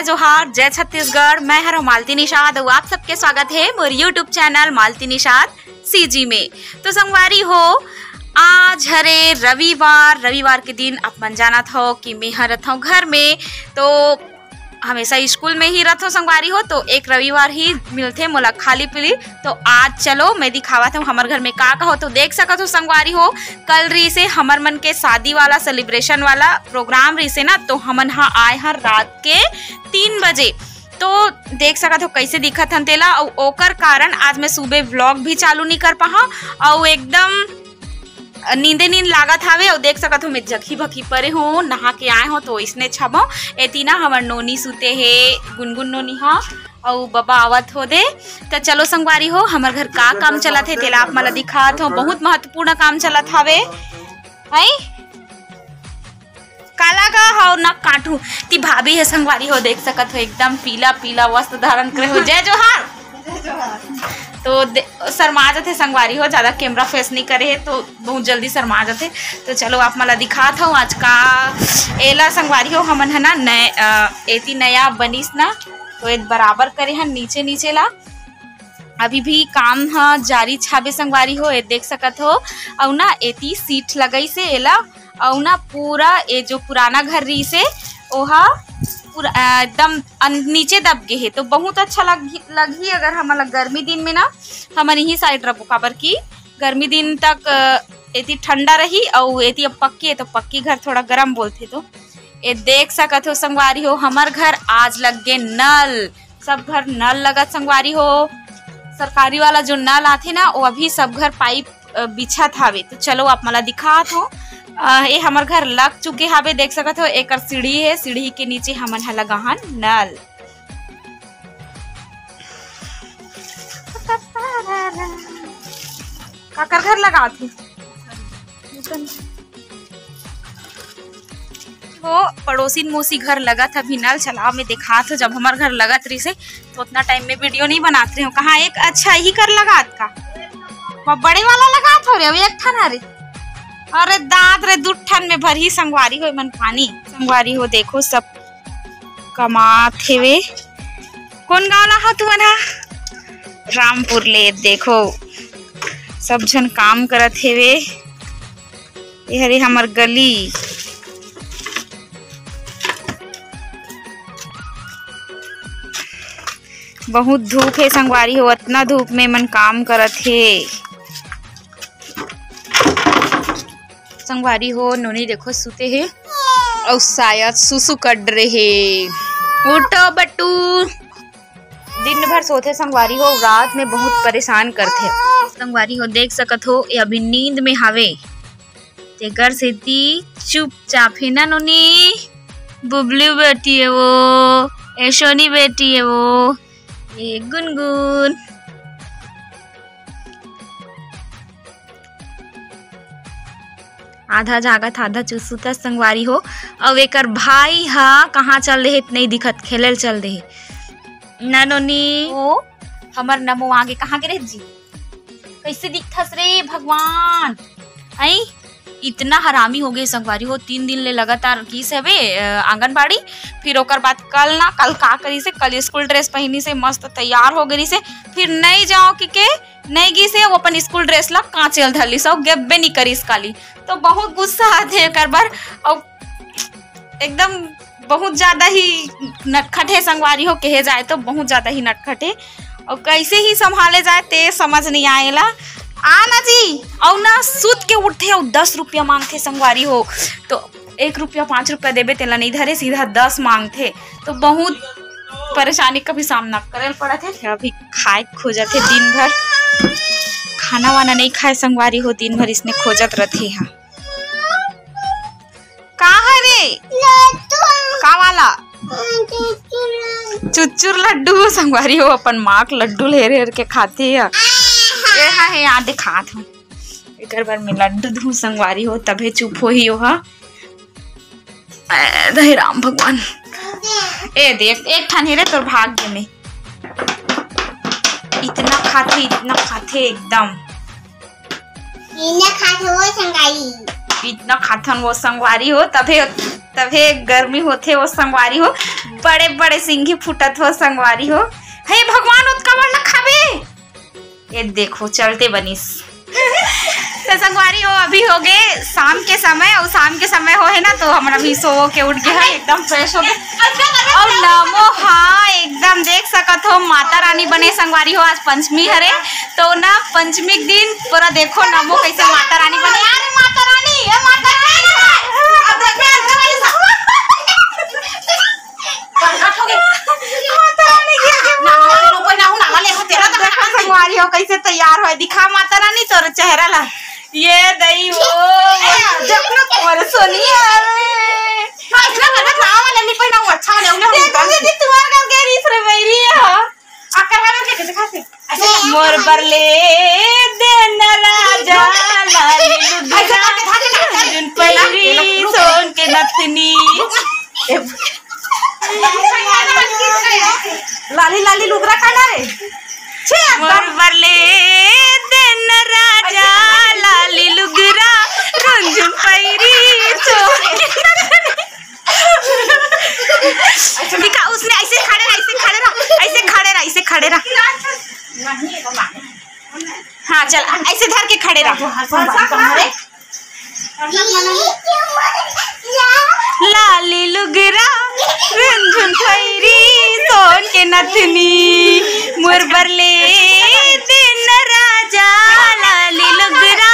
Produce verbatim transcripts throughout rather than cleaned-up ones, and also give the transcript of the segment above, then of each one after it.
जोहार, जय छत्तीसगढ़। मैं हर मालती निषाद अउ आप सबके स्वागत हे मोर YouTube channel Malti Nishad CG में। तो संगवारी हो, आज हरे रविवार। रविवार के दिन आप मन जानत हो कि मैं हर रथव घर में, तो हमेशा स्कूल में ही रथव संगवारी हो, तो एक रविवार ही मिलथे मोला खाली पीली। तो आज चलो मैं दिखावत हूँ हमर घर में का का हो। तो देख सकत हो संगवारी हो, कल रहिसे हमर मन के शादी वाला, सेलिब्रेशन वाला प्रोग्राम रहिसे ना, तो हमन ह आए हन रात के तीन बजे। तो देख सकत हो कैसे दिखत हन तेला, अउ ओकर कारण आज मैं सुबह व्लॉग भी चालू नहीं कर पाहा, अउ एकदम नींदे नींद लागत हावे। अउ देख सकत हो मैं जखी भखी परे हो, नहा के आए हो तो इसने छबो। एती ना हमर नोनी सुते हे, गुनगुन नोनी हा, अउ बबा आवत हो दे। तो चलो संगवारी हो, हमर घर का काम चलत हे तेला आप मन ला दिखात हो। बहुत महत्वपूर्ण काम चलत हावे। हई काला का हव ना काटू। ती भाभी हे संगवारी हो, देख सकत हो एकदम पीला पीला वस्त्र धारण करे हो। जय जोहार। तो दे-, शर्मा जाथे संगवारी हो, ज्यादा कैमरा फेस नहीं करे हे तो बहुत जल्दी शर्मा जाथे। तो चलो आप मन ला दिखात हूँ आज का एला संगवारी हो, हमन है ना नय-, अ, एती नया बनिस ना, तो ए बराबर करे हन नीचे नीचे ला। अभी भी काम ह जारी छाबे संगवारी हो, ए देख सकत हो। अउ ना एती सीट लगाइसे एला, अउ ना पूरा ए जो पुराना घर रहिसे ओहा पूरा, अ, एकदम अन-, नीचे दब गे हे। तो बहुत अच्छा लग-, लगही अगर हमन ला गर्मी दिन में ना हमन इही साइड रबो, काबर कि गर्मी दिन तक, अ, एती ठंडा रही अउ एती अब पक्की हे तो पक्की घर थोड़ा गरम बोलथे। तो ए देख सकत हो संगवारी हो, हमर घर आज लग गे नल। सब घर नल लगत संगवारी हो। सरकारी वाला जो नल आथे ना, वो अभी सब घर पाइप, अ, बिछत हावे। तो चलो आप मन ला दिखात हो। अ, ए हमर घर लग चुके हावे, देख सकत हो एकर सीढ़ी हे, सीढ़ी के नीचे हमन ह लगाहन नल। काकर घर लगात हे? वो पड़ोसिन मौसी घर लगत हे अभी नल, चलाव में देखात हो। जब हमर घर लगत रहिसे तो उतना टाइम में वीडियो नहीं बनात रहे हो। कहाँ एक अच्छा ही कर लगात का, वो बड़े वाला लगात हो रे, अभी एक ठन हरे। अरे दांत रे, दू ठन में भरही संगवारी हो मन पानी। संगवारी हो देखो सब कमात हेवे। कौन गाँव ला हो तुमन हा? रामपुर ले। देखो सब झन काम करत हेवे। ये हरे हमर गली। बहुत धूप हे संगवारी हो, अतना धूप में मन काम करत हे। संगवारी हो, नोनी देखो सुते हे अउ शायद सुसु कर रहे हे। उठो बटू। दिन भर सोथे संगवारी हो, रात में बहुत परेशान करथे। संगवारी हो, देख सकत हो, ये अभी नींद में हावे, तेकर सेती चुपचाप हे ना नोनी। बुबलू बेटी हे वो, ए सोनी बेटी हे वो, ए गुनगुन। आधा जागत, आधा चुसुता संगवारी हो। अउ एकर भाई हा कहाँ चल रहे, नहीं दिखत, खेलल चल रहे। ना नोनी, ओ, हमर नमो आगे कहाँ गे रहे जी? कैसे दिखथस रे भगवान? आई, इतना हरामी हो गए संगवारी हो, तीन दिन ले लगातार किस हवे, अ, आंगनबाड़ी, फिर ओकर बाद कल ना, कल का करिसे, कल स्कूल ड्रेस पहिनी से मस्त तैयार हो गई से, फिर नहीं जाओ कि के नहीं गिस हे, वो अपन स्कूल ड्रेस ला कांचे ल धर लिस अउ गेब्बे नहीं करिस काली। तो बहुत गुस्सा आथे एकर बर। अउ एकदम बहुत ज्यादा ही नटखट हे संगवारी हो, कहे जाए तो बहुत ज्यादा ही नटखट हे। अउ कैसे ही संभाले जाए ते समझ नहीं आएला। आ ना जी, अउ ना सुत के उठथे अउ दस रुपया मांगथे संगवारी हो। तो एक रुपया, पाँच रुपया देबे तेला नहीं धरे, सीधा दस मांगथे। तो बहुत परेशानी का भी सामना करे ल पड़त हे। अभी खाए खोजत हे दिन भर, खाना वाना नहीं खाए संगवारी हो, दिन भर इसने खोजत रथे हा। का है रे? का वाला? चुच्चुर लड्डू। संगवारी हो, अपन माँ के लड्डू ल हेर हेर के खाथे हा। ए हा हे, यहाँ दिखात हूँ। एकर बर में लड्डू दूँ संगवारी हो, तभे चुप होही ओहा। ए, दे राम भगवान। ए देख, एक ठन हे रे तोर भाग्य में। इतना खाथे, इतना खाथे एकदम। इतना खाथे वो संगवारी। इतना खाथन वो संगवारी हो, तभे तभे गर्मी होथे वो संगवारी हो, बड़े बड़े सिंगी फूटत हो संगवारी हो। हे भगवान, ओतका बड़ ना खाबे। ये देखो, चलते बनिस। तो संगवारी हो, अभी हो गए शाम के समय, और शाम के समय हो है ना, तो हमन अभी सो के उठ गए हैं, एकदम फ्रेश हो गए। और नमो, हाँ, एकदम देख सकत हो, माता रानी बने संगवारी हो। आज पंचमी हरे, तो ना पंचमी के दिन पूरा देखो नमो कैसे माता रानी बने। अरे माता रानी, ए माता रानी, अब देखो, अब देखो, प्रकट हो गई। माता रानी के आगे ना, ना, ना, कोई ना हो, ना, ना, ले हो, तेरा तो देखो संगवारी हो कैसे तैयार हो, दिखा माता रानी तोर चेहरा ला। ये दई हो, देख ना तुम्हारे सोनिया। हाँ, इतना गलत ना वाला नहीं पहना हुआ, अच्छा वाला, उन्हें देखो उतार दीदी, तुम्हारे घर के रीस रे बैरी है। आकर वाला के कैसे खाते? ऐसे मोर बर ले देन राजा लाली लुगरा, ऐसे करके धाके ना, रुंझुन पैरी सोन के नथनी। लाली लाली लुगरा काना रे। छे मोर बर ले देन राजा लाली लुगरा, रुंझुन पैरी सोन के नथनी। दिखा, उसने ऐसे खड़े रहा, ऐसे खड़े रहा, ऐसे खड़े रहा, ऐसे खड़े रहा। हाँ, चल, ऐसे धर के खड़े रहा। लाली लुगरा, रुंझुन पैरी, सोन के नथनी, मोर बर ले देन राजा। लाली लुगरा,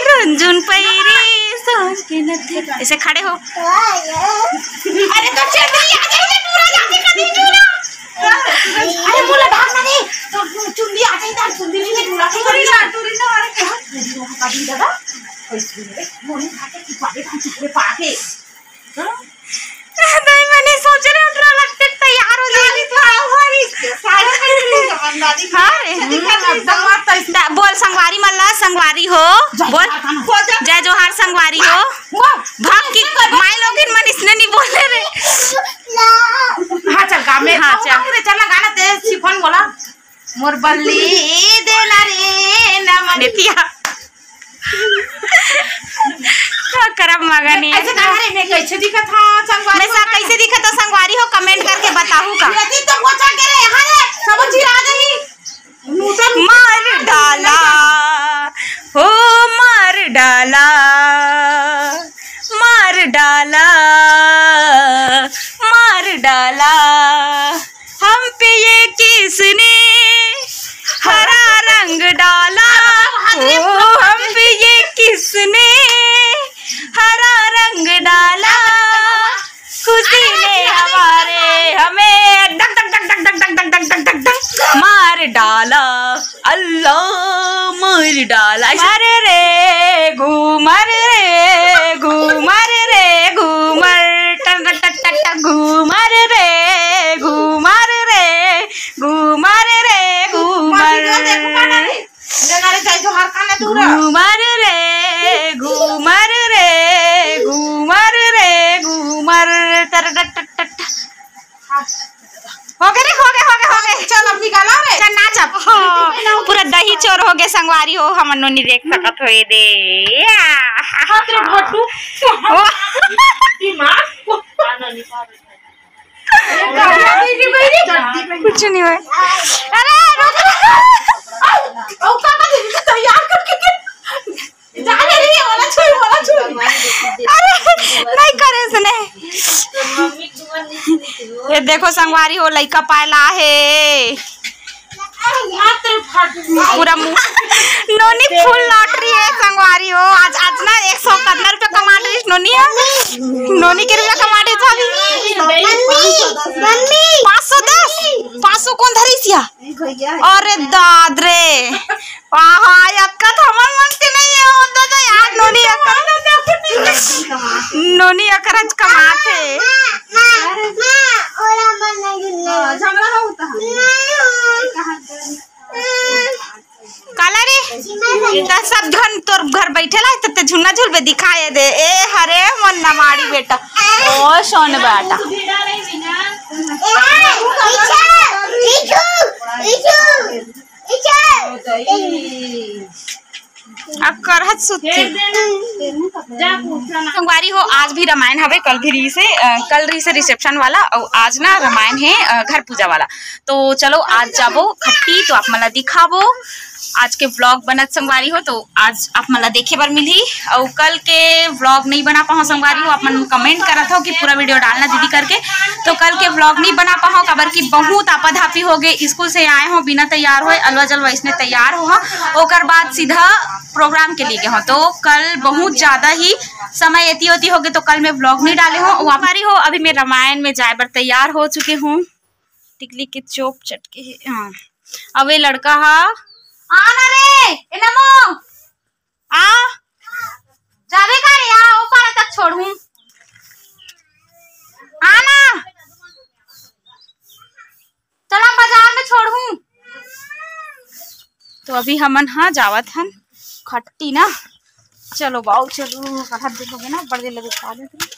रुंझुन पैरी, सोन के नथनी। ऐसे खड़े हो। अरे तो चंदनी आ जाए, टूरा जाके कभी टूरा। अरे बोला ढाक ना दे। तो चुंदी आ जाए, इधर चुंदी नहीं, टूरा के कभी ना, टूरी ना मारे क्या? कभी दादा, मोनी खा के, पाके, पाके। नहीं, मैंने सोच रहे उतरा लगते तैयार हो जाएगी। हाँ रे। बोल संगवारी मल्ला, संगवारी हो। बोल, जय जोहार संगवारी हो। भाग की माई लोगिन मन इसने नहीं बोले रे। हाँ, चल गा में। हाँ, चल। चल ना, गाना तेज शिफॉन बोला। मोर बल्ली देना रे नमन। नेतिया। का करब मगन ये? ऐसे कहा रे, मैं कैसे दिखत हूँ संगवारी? मैं सा कैसे दिखत हूँ संगवारी हो, comment करके बताहू का? यदि तो वो चल के रे, यहाँ रे, सब चिरा गई। नूतन मार डाला, हो मार डाला, मार डाला, मार डाला। हम पे ये किसने हरा रंग डाला, ओ हम पे ये किसने हरा रंग डाला। खुशी ने हमारे हमें duck duck duck duck duck duck duck duck duck duck मार डाला। अल्लाह मार डाला। मर रे घूमर रे घूमर रे घूमर, टन टन टन टन टन, घूमर रे घूमर रे घूमर रे घूमर। घूमर रे घूमर रे घूमर रे घूमर, टर टट टट टट। हो गए रे, हो गए, हो गए, हो गए। चल अब निकाला रे। चल नाच अब। हाँ, पूरा दही चोर हो गए संगवारी हो, हमन नोनी देख सकत हो ये दे। हाथ रे भट्टू। ओ। दिमाग। कुछ नहीं हुआ। अरे रुक। ओ पापा जी तैयार करके। जा रे रे, वाला छुई, वाला छुई। अरे नहीं करे इसने। ये देखो संगवारी हो, लइका पाए ला हे। पूरा मुंह नोनी फुल लॉटरी है संगवारी हो। आज, आज ना एक सौ कतना रुपया कमा रही नोनी है। नोनी के रुपया कमा रही था अभी। पाँच सौ दस। पाँच सौ कौन धरी सिया? अरे दाद रे। वाह, अक्का तो हमर मन के नहीं है, होता तो यार नोनी अक्का। नोनी अक्का राज कमात है। हाँ, झगड़ा होता है। काला रे, त सब झन तोर घर बैठे ला, त ते झुन्ना झुलबे दिखाए दे। ए हरे मन नमाड़ी बेटा, ओ सोन बेटा। अब करहत सुत्ती। संगवारी हो, आज भी रामायण हवे, कल भी रहिसे, अ, कल रहिसे रिसेप्शन वाला, अउ आज ना रामायण हे, अ, घर पूजा वाला। तो चलो आज जाबो खट्टी, तो आप मन ला दिखाबो। आज के व्लॉग बनत संगवारी हो, तो आज आप मन ला देखे बर मिलही। अउ कल के व्लॉग नहीं बना पाहूँ संगवारी हो, आप मन कमेंट करत हो कि पूरा वीडियो डालना दीदी करके, तो कल के व्लॉग नहीं बना पाहूँ, काबर कि बहुत आपाधापी हो गए। स्कूल से आए हो बिना तैयार होए, अलवा जलवा इसने तैयार हो, ओकर बाद सीधा प्रोग्राम के लिए गए हो, तो कल बहुत ज्यादा ही समय एती ओती हो गए, तो कल मैं व्लॉग नहीं डाले हो। संगवारी हो, अभी मैं रामायण में जाए बर तैयार हो चुके हूँ। टिकली के चोप चटके हे। हाँ, अब ये लड़का हा, आ ना रे, ए नमो, आ, जाबे का रे, आ, ओ पारा तक छोड़हूँ, आ ना, चला बाजार में छोड़हूँ। तो अभी हमन हा जावत हन खट्टी ना। चलो बाऊ, चलो, कढ़त देखोगे ना, बड़े लगे खा लेते हैं।